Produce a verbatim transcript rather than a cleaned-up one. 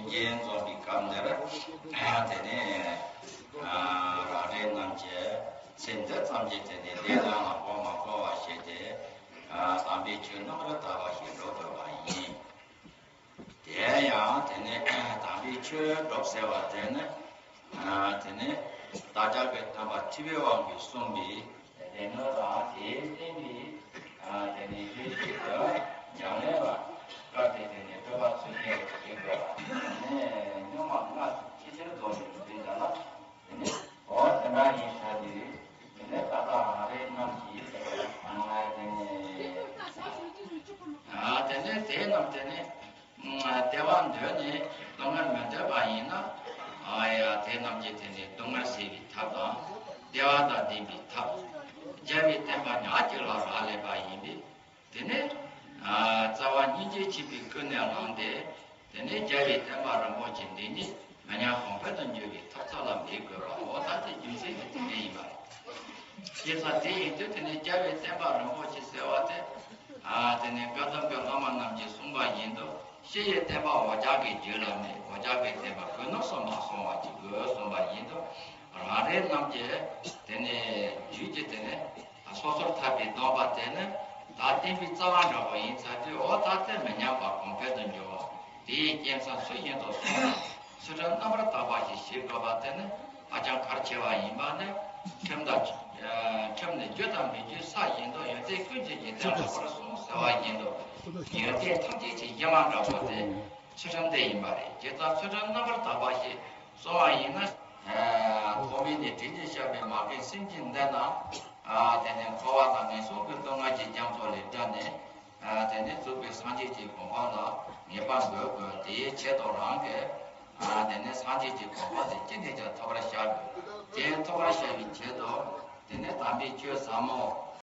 རྒྱན་འཛོམས་པའི་སྐབས་འདིར། དེ་ནས་རང་རེ་རྣམས་ཀྱིས་ཚེ་འདི་ཙམ་གྱི་དེ་ནས་བདེ་སྣང་ལ་གོ་མ་གོ་བ་བྱས་ཏེ། དམ་པའི་ཆོས་རྣམ་པར་དག་པ་ཞིག་སྒྲུབ་དགོས་པ་ཡིན། དེ་ཡང་དེ་ནས་དམ་པའི་ཆོས་སྒྲུབ་ཟེར་བ་དེ་ནི། དེ་ནས་བདག་ཅག་གི་སྟོན་པ་ཁྲི་པའི་དབང་གིས་གསུངས་པའི་སྡེ་སྣོད་དང་དེའི་བསྟན་པའི་དེ་ནས་ཡུལ་གྱི་འབྲེལ་བ་ཉམས་ལེན་ལ་སྐབས་དེ་དེ་ནས་སྤྲོས་པ་ཚུལ་བཞིན་དུ་བྱེད་དགོས་པ་དེ་ནས་སྨྱུག་མ་ལྔ་ཅི་ཕྱིར་རྫོགས་ནས་འཛིན་པ་ལ། དེ་ནས་འོ་དེ་འདྲ་ཡིན་ས་དེ་དེ་ནས་ད་ལྟ་རང་རེ་རྣམས་ཀྱིས་དེ་ནས་དེ་ནས་དེ་རྣམས་དེ་ནས། བདེ་བ་འདོད་ནས་སྡུག་བསྔལ་མི་འདོད་པ་ཡིན་ན། ཨ་ཡ་དེ་རྣམས་ཀྱིས་དེ་ནས་སྡུག་བསྔལ་སེལ་བའི་ཐབས་དང་། བདེ་བ་དང་ལྡན་པའི་ཐབས། རྒྱལ་བའི་བསྟན་པ་ཉག་གཅིག་ལ་རག་ལས་པ་ཡིན་པས། དེ་ནས་རྩ་བ་སྙིང་རྗེ་ཆེན་པོས་ཀུན་ནས་བསླངས་ཏེ། དེ་ནས་རྒྱལ་བའི་བསྟན་པ་རིན་པོ་ཆེ་འདི་ཉིད་མི་ཉམས་གོང་འཕེལ་དུ་འགྱུར་བའི་ཐབས་ཚུལ་ལ་འབད་དགོས་པ། འོ་ད་དེ་རྒྱུ་མཚན་གྱི་དེ་འདྲ་ཡིན་པ་རེད། དེ་ཙང་དེ་ཡིན་དུས་དེ་ནས་རྒྱལ་བའི་བསྟན་པ་རིན་པོ་ཆེ་ཟེར་བ་དེ། ཨ་དེ་ནས་བཀའ་གདམས་ཀྱི་བླ་མ་རྣམས་ཀྱིས་གསུངས་པ་བཞིན་དུ། ཕྱི་ཡི་བསྟན་པ་འོ་ཇག་གི་རྒྱུད་ལ་མེད། འོ་ཇག་གི་བསྟན་པ་གོས་ནག་སུ་མ་སོང་བ་ཅིག་དགོས་གསུངས་པ་བཞིན་དུ། རང་རེ་རྣམས་ཀྱི་དེ་ནས་རྒྱུད་ཀྱི་དེ་ནས་སོ་སོར་ཐར་པའི་སྡོམ་པ་དེ་ནི་ད་བསྟན་པའི་རྩ་བ་འདྲ་བོ་ཡིན་ཚར་དུས། འོ་ད་དེ་མི་ཉམས་པ་གོང་འཕེལ་དུ་འགྱུར་བ། དེའི་རྐྱེན་ཚང་ཚུལ་བཞིན་དུ་སྲུང་བ། ཚུལ་ཁྲིམས་རྣམ་པར་དག་པ་ཞིག་བྱེད་དགོས་པ་དེ་ནི་ཧ་ཅང་གལ་ཆེ་བ་ཡིན་པ་ནི། ཁྲིམས་དང་། ཁྲིམས་ནི་རྒྱུ་དང་མི་རྒྱུའི་ས་བཞིན་དུ། ཡོན་ཏན་ཀུན་གྱི་རྒྱུ་དེ་ལ་སོགས་པར་གསུངས་ཟེར་བ་བཞིན་དུ། ཡོན་ཏན་ཐམས་ཅད་ཀྱི་གཞི་མ་འདྲ་བོ་དེ་ཚུལ་ཁྲིམས་དེ་ཡིན་པ་རེད། དེ་ཙང་ཚུལ་ཁྲིམས་རྣམ་པར་དག་པ་ཞིག་སྲུང་བ་ཡིན་ན། ཐོག་མའི་ནས་དྲིན་ཅན་ཞབས་པད་མ་རྒན་སེམས་ཅན་འདི་རྣམས། དེ་ནས་འཁོར་བ་དང་ངན་སོང་གི་སྡུག་བསྔལ་གྱི་རྒྱ་མཚོ་ལས་བསྒྲལ་ནས། དེ་ནས་རྫོགས་པའི་སངས་རྒྱས་ཀྱི་གོ་འཕང་ལ་ངེས་པར་འགོད་དགོས། དེའི་ཆེད་དུ་རང་གིས་དེ་ནས་སངས་རྒྱས་ཀྱི་གོ་འཕང་དེ་ཅི་ནས་ཀྱང་ཐོབ་པར་བྱ་དགོས། དེ་ཐོབ་པར་བྱ་བའི་ཆེད་དུ་དེ་ནས་དམ་པའི་ཆོས་ཟབ་མོ།